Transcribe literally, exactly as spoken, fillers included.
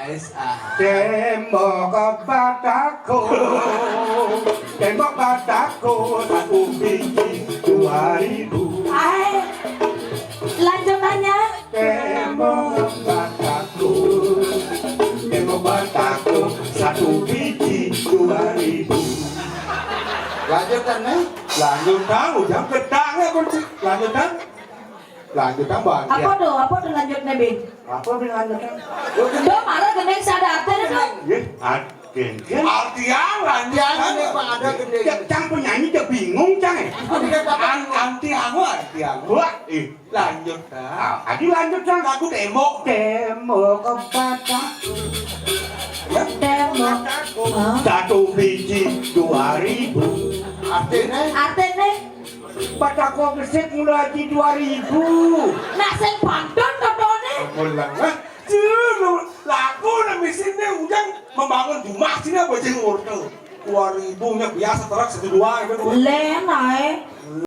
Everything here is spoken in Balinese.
Tembok Batako, tembok Batako, satu biji dua ribu. Ae, lanjutannya. Tembok Batako, tembok Batako, satu biji dua ribu. Lanjutan, eh? Lanjutan, ujang gedang ya, kunci. Lanjutan. Lanjutan, Bang. Apa tuh? Apa tuh lanjutnya, Bin? Apa Bin lanjutan? Tuh, marah gending, sada artinya tuh. Yeh, ad-, gending. Artian, lanjutan. Artian, ini, Pak, ada gending. Cang, cang penyanyi, cang bingung, cang, eh. An-, anti aku, anti aku. Wah, ih. Lanjut, Kak. Ah, adi lanjut, Kak. Lagu demo. Demo kepada. Ya. Demo. Hah? Satu biji dua ribu. Artinya? Artinya? Batako gesit mula haji dua ribu. Nah, sing pantun katone. Mulang, ah. Dulu, lagu nang di sini ujang membangun rumah sini apa jeng order. Dua ribu nya biasa, terak satu dua gitu. Len ae.